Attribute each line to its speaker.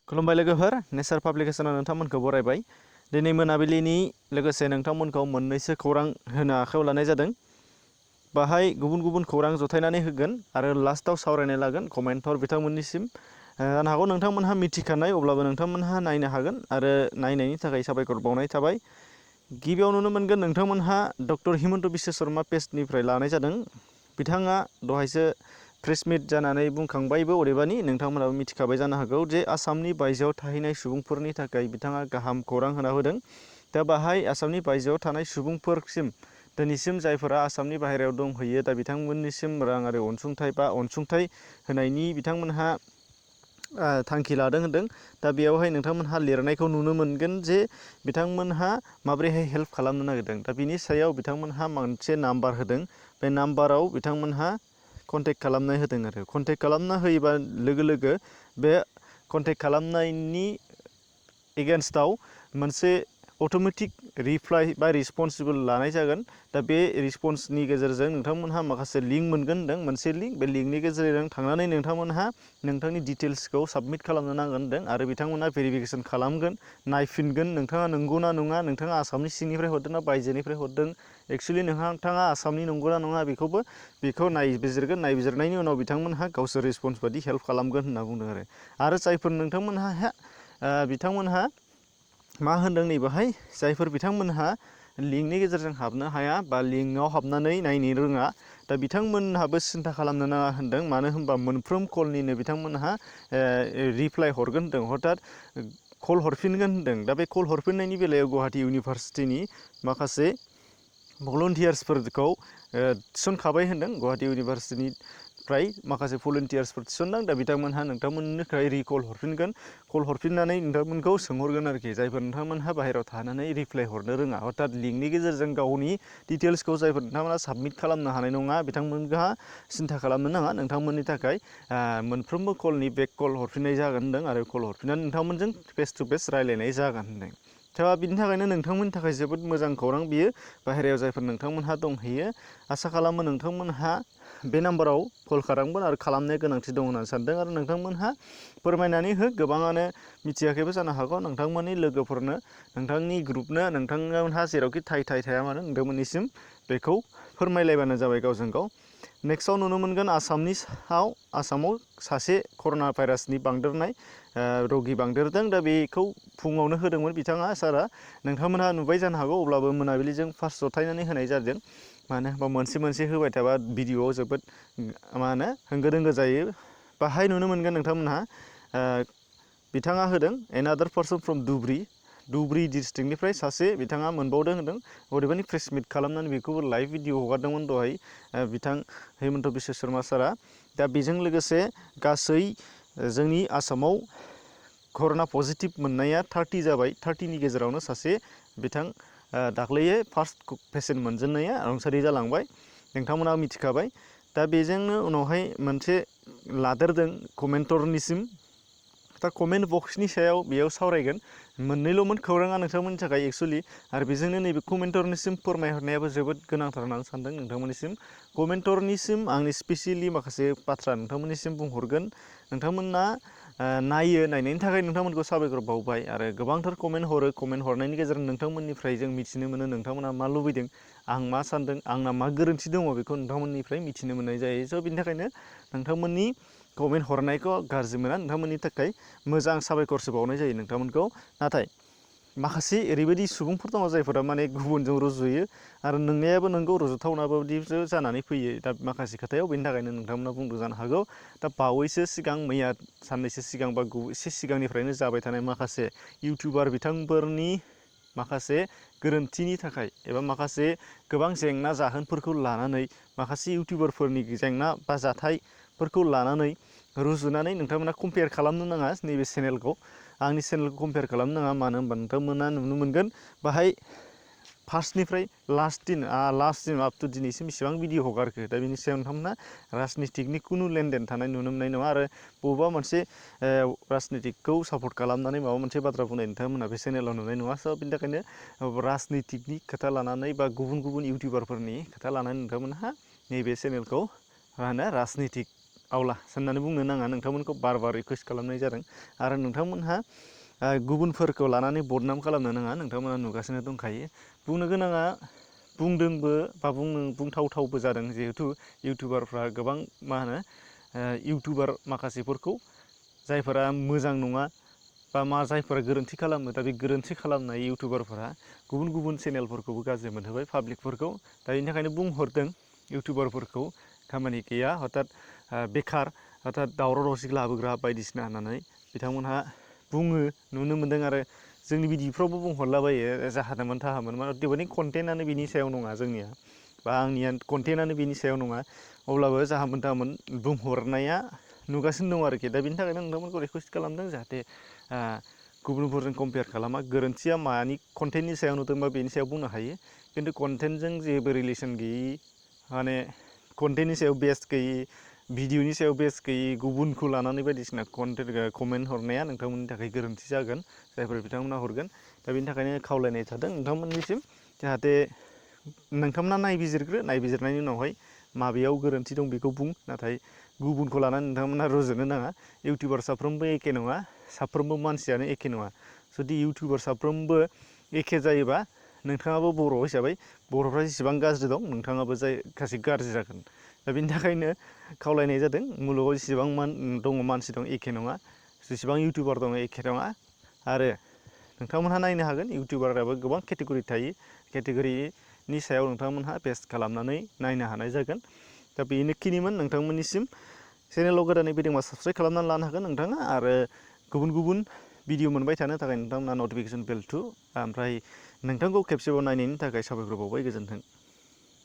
Speaker 1: खुलुमबाय लोगोफोर नेचार पाब्लिकेशनाव नोंथांमोनखौ बरायबाय। दिनै मोनाबिलिनि लोगोसे नोंथांमोनखौ मोननैसो खौरां होनो आखायाव लानाय जादों। बाहाय गुबुन गुबुन खौरां जथायनानै होगोन आरो लास्टआव सावरायनाय लागोन कमेन्टर बिथांमोननिसिम। जानो हागौ नोंथांमोनहा मिथिखानाय अब्लाबो नोंथांमोनहा नायनो हागोन आरो नायनायनि थाखाय साबायखर बावनाय थाबाय। गिबियाव नुनो मोनगोन नोंथांमोनहा डक्टर हिमन्त बिश्व शर्मा पेजनिफ्राय लानाय जादों। बिथाङा दहायसो प्रेस मिट जानानै बुंखांबायबो, अदेबानि नोंथांमोनाबो मिथिखाबाय जानो हागौ जे आसामनि बायजोआव थाहैनाय सुबुंफोरनि थाखाय बिथाङा गाहाम खौरां होना होदों। दा बाहाय आसामनि बायजोआव थानाय सुबुंफोरसिम दिनैसिम जायफोरा आसामनि बाहेरायाव दंहैयो दा बिथांमोननिसिम राङारि अनसुंथाइ बा अनसुंथाइ होनायनि बिथांमोनहा थांखि लादों होनदों। दा बेयावहाय नोंथांमोनहा लिरनायखौ नुनो मोनगोन जे बिथांमोनहा माबोरैहाय हेल्प खालामनो नागिरदों। दा बिनि सायाव बिथांमोनहा मोनसे नाम्बार होदों। बे नाम्बाराव बिथांमोनहा कन्टेक्ट खालामनो होदों आरो कन्टेक्ट खालामना होयोबा लोगो लोगो बे कन्टेक्ट खालामनायनि एगेन्स्टआव मोनसे अट'मेटिक रिप्लाइ बा रिस्पन्सिबल लानाय जागोन। दा बे रिस्पन्सनि गेजेरजों नोंथांमोनहा माखासे लिंक मोनगोन होनदों, मोनसे लिंक। बे लिंकनि गेजेरजों थांनानै नोंथांमोनहा नोंथांनि डिटेल्सखौ साबमिट खालामनो नांगोन होनदों आरो बिथांमोनहा भेरिफिकेसन खालामगोन, नायफिनगोन नोंथाङा नंगौना नङा, नोंथाङा आसामनि सिंनिफ्राय हरदों ना बायजोनिफ्राय हरदों, एक्सुवेलि नोंथाङा आसामनि नंगौना नङा बेखौ नायबिजिरगोन। नायबिजिरनायनि उनाव बिथांमोनहा गावसोर रिस्पन्स बायदि हेल्प खालामगोन होनना बुंदों आरो जायफोर बिथांमोनहा मा होनदों नैबेहाय, जायफोर बिथांमोनहा लिंकनि गेजेरजों हाबनो हाया बा लिंकआव हाबनानै नायनो रोङा, दा बिथांमोनहाबो सिन्था खालामनो नाङा होनदों। मानो होनबा मोनफ्रोम कलनिनो बिथांमोनहा रिप्लाइ हरगोन होनदों, हथात कल हरफिनगोन होनदों। दा बे कल हरफिननायनि बेलायाव गुवाहाटि इउनिभारसिटिनि माखासे भलन्टियार्सफोरखौ थिसनखाबाय होनदों। गुवाहाटि इउनिभारसिटिनिफ्राय माखासे भलन्टियार्सफोर थिसनदों। दा बिथांमोनहा नोंथांमोननिफ्राय रिकल हरफिनगोन, कल हरफिननानै नोंथांमोनखौ सोंहरगोन आरोखि, जायफोर नोंथांमोनहा बाहेरायाव थानानै रिप्लाइ हरनो रोङा, अर्थात लिंकनि गेजेरजों गावनि डिटेल्सखौ जायफोर नोंथांमोना साबमिट खालामनो हानाय नङा, बिथांमोनहा सिन्था खालामनो नाङा। नोंथांमोननि थाखाय मोनफ्रोमबो कलनि बेक कल हरफिननाय जागोन होनदों आरो कल हरफिननानै नोंथांमोनजों फेस टु फेस रायलायनाय जागोन होनदों। दा बिनि थाखायनो नोंथांमोननि थाखाय जोबोद मोजां खौरां बियो। बाहेरायाव जायफोर नोंथांमोनहा दंहैयो, आसा खालामो नोंथांमोनहा बे नाम्बाराव कल खालामगोन आरो खालामनाया गोनांथि दं होननानै सानदों। आरो नोंथांमोनहा फोरमायनानै हो, गोबाङानो मिथियाखैबो जानो हागौ, नोंथांमोननि लोगोफोरनो, नोंथांनि ग्रुपनो, नोंथांमोनहा जेरावखि थाया मानो नोंथांमोननिसिम बेखौ फोरमायलायबानो जाबाय गावजों गाव। नेक्स्टआव नुनो मोनगोन आसामाव सासे कर'ना भाइरासनि बांदेरनाय रगि बांदेरदों। दा बेखौ फुङावनो होदोंमोन बिथाङा सारआ, नोंथांमोनहा नुबाय जानो हागौ, अब्लाबो मोनाबिलिजों फार्स्ट जथायनानै होनाय जादों। मानो होनबा मोनसे होबाय थाबा भिडिअ'आव जोबोद होंगो दोंगो जायो। बाहाय नुनो मोनगोन नोंथांमोनहा बिथाङा होदों एनादार पार्सन फ्रम धुब्रि डिस्ट्रिक्टनिफ्राय सासे बिथाङा मोनबावदों होनदों। अदेबानि प्रेस मिट खालामनानै बेखौबो लाइभ भिडिअ हगारदोंमोन दहाय बिथां हिमन्त बिश्व शर्मा सारआ। दा बेजों लोगोसे गासै जोंनि आसामाव कर'ना पजिटिभ मोननाया 30 जाबाय। 30नि गेजेरावनो सासे बिथां दाख्लैयो फार्स्ट पेसेन्ट मोनजेननाया रुंसारि जालांबाय, नोंथांमोना मिथिखाबाय। दा बेजोंनो उनावहाय मोनसे लादेरदों कमेन्टरनिसिम। दा कमेन्ट बक्सनि सायाव बेयाव सावरायगोन। मोननैल'मोन खौराङा नोंथांमोननि थाखाय एक्सुवेलि, आरो बेजोंनो नैबे कमेन्टरनिसिम फोरमायहरनायाबो जोबोद गोनांथार होननानै सानदों नोंथांमोननिसिम। कमेन्टरनिसिम आंनि स्पेसियेलि माखासे बाथ्रा नोंथांमोननिसिम बुंहरगोन। नोंथांमोना नायनायनि थाखाय नोंथांमोनखौ साबायखर बावबाय। आरो गोबांथार कमेन्ट हरो, कमेन्ट हरनायनि गेजेरजों नोंथांमोननिफ्राय जों मिथिनो मोनो नोंथांमोना मा लुबैदों, आं मा सानदों, आंना मा गोरोन्थि दङ, बेखौ नोंथांमोननिफ्राय मिथिनो मोननाय जायो। स' बिनि थाखायनो नोंथांमोननि कमेन्ट हरनायखौ गाज्रि मोना, नोंथांमोननि थाखाय मोजां साबायखरसो बावनाय जायो नोंथांमोनखौ। नाथाय माखासे ओरैबायदि सुबुंफोर दङ जायफोरा गुबुनजों रुजुयो, आरो नोंनायाबो नोंगौ रुजुथावनाबादिसो जानानै फैयो। दा माखासे खोथायाव बेनि थाखायनो नोंथांमोना बुंदों जानो हागौ। दा बावैसो सिगां मैया साननैसो सिगां बा एसे सिगांनिफ्रायनो जाबाय थानाय माखासे इउटिउबार बिथांफोरनि माखासे गोरोन्थिनि थाखाय एबा माखासे गोबां जेंना जाहोनफोरखौ लानानै, माखासे इउटिउबारफोरनि जेंना बा जाथायफोरखौ लानानै रुजुनानै नोंथांमोना कम्पेयार खालामनो नाङा। नैबे चेनेलखौ, आंनि चेनेलखौ कम्पेयार खालामनो नाङा। मानो होनबा नोंथांमोना नुनो मोनगोन बाहाय फार्स्टनिफ्राय लास्टसिम आप टु दिनैसिम बेसेबां भिडिअ हगारखो। दा बेनि सायाव नोंथांमोना राजनितिकनि खुनु लेनदेन थानाय नुनो मोननाय नङा, आरो बबेबा मोनसे राजनितिकखौ सापर्ट खालामनानै माबा मोनसे बाथ्रा बुंनाय नोंथांमोना बे चेनेलाव नुनाय नङा। स' बिनि थाखायनो राजनितिकनि खोथा लानानै बा गुबुन इउटिउबारफोरनि खोथा लानानै नोंथांमोनहा नैबे चेनेलखौ राजनितिक आवला साननानै बुंनो नाङा नोंथांमोनखौ बार रिकुवेस्ट खालामनाय जादों आरो नोंथांमोनहा गुबुनफोरखौ लानानै बदनाम खालामनो नाङा नोंथांमोना नुगासिनो दंखायो बुंनो गोनाङा बुंदोंबो बा बुंथावथावबो जादों जिहेतु इउटुबारफ्रा गोबां मा होनो इउटुबार माखासेफोरखौ जायफोरा मोजां नङा बा जायफोरा गोरोन्थि खालामो दा बे गोरोन्थि खालामनाय इउटुबारफोरा गुबुन गुबुन चेनेलफोरखौबो गाज्रि मोनहोबाय पाब्लिकफोरखौ दा बेनि थाखायनो बुंहरदों इउटुबारफोरखौ खामानि गैया हथात बेखार हथात दावराव दावसि लाबोग्रा बायदिसिना होननानै बिथांमोनहा बुङो नुनो मोन्दों आरो जोंनि भिडिअफ्रावबो बुंहरलाबायो जाहादोंमोन थाहामोन माने अदेबानि कन्टेन्टआनो बिनि सायाव नङा जोंनिया बा आंनिया कन्टेन्टआनो बिनि सायाव नङा अब्लाबो जाहामोन थाहामोन बुंहरनाया नुगासिनो दं आरोखि दा बिनि थाखायनो नोंथांमोनखौ रिकुवेस्ट खालामदों जाहाथे गुबुनफोरजों कम्पेयार खालामा गोरोन्थिया मानि कन्टेन्टनि सायाव नुदोंबा बेनि सायाव बुंनो हायो खिन्थु कन्टेन्टजों जेबो रिलेसन गैयि माने कन्टेन्टनि सायाव बेस गैयि भिडिअनि सायाव बेस गैयि गुबुनखौ लानानै बायदिसिना कमेन्ट हरनाया नोंथांमोननि थाखाय गोरोन्थि जागोन जायफोर बिथांमोना हरगोन दा बेनि थाखायनो खावलायनाय थादों नोंथांमोननिसिम जाहाथे नोंथांमोना नायबिजिरनायनि उनावहाय माबेयाव गोरोन्थि दं बेखौ बुं नाथाय गुबुनखौ लानानै नोंथांमोना रुजुनो नाङा इउटुबार साफ्रोमबो एखे नङा साफ्रोमबो मानसियानो एखे नङा जुदि इउटुबार साफ्रोमबो एखे जायोबा नोंथाङाबो बर' हिसाबै बर'फ्रा जेसेबां गाज्रि दं नोंथाङाबो गासै गाज्रि जागोन दा बेनि थाखायनो खावलायनाय जादों मुलुगाव जेसेबां मानसि दं एखे नङा जेसेबां इउटुबार दं एखे नङा आरो नोंथांमोनहा नायनो हागोन इउटुबाराबो गोबां केटेगरि थायो केटेगरिनि सायाव नोंथांमोनहा बेस्ट खालामनानै नायनो हानाय जागोन दा बेनोखिनिमोन नोंथांमोननिसिम चेनेलाव गोदानै फैदोंबा साबस्क्राइब खालामनानै लानो हागोन नोंथाङा आरो गुबुन गुबुन भिडिअ मोनबाय थानो थाखाय नोंथांमोना नटिफिकेसन बेल ओमफ्राय नोंथांखौ खेबसेबाव नायनायनि थाखाय साबायखर बावबाय गोजोन्थों।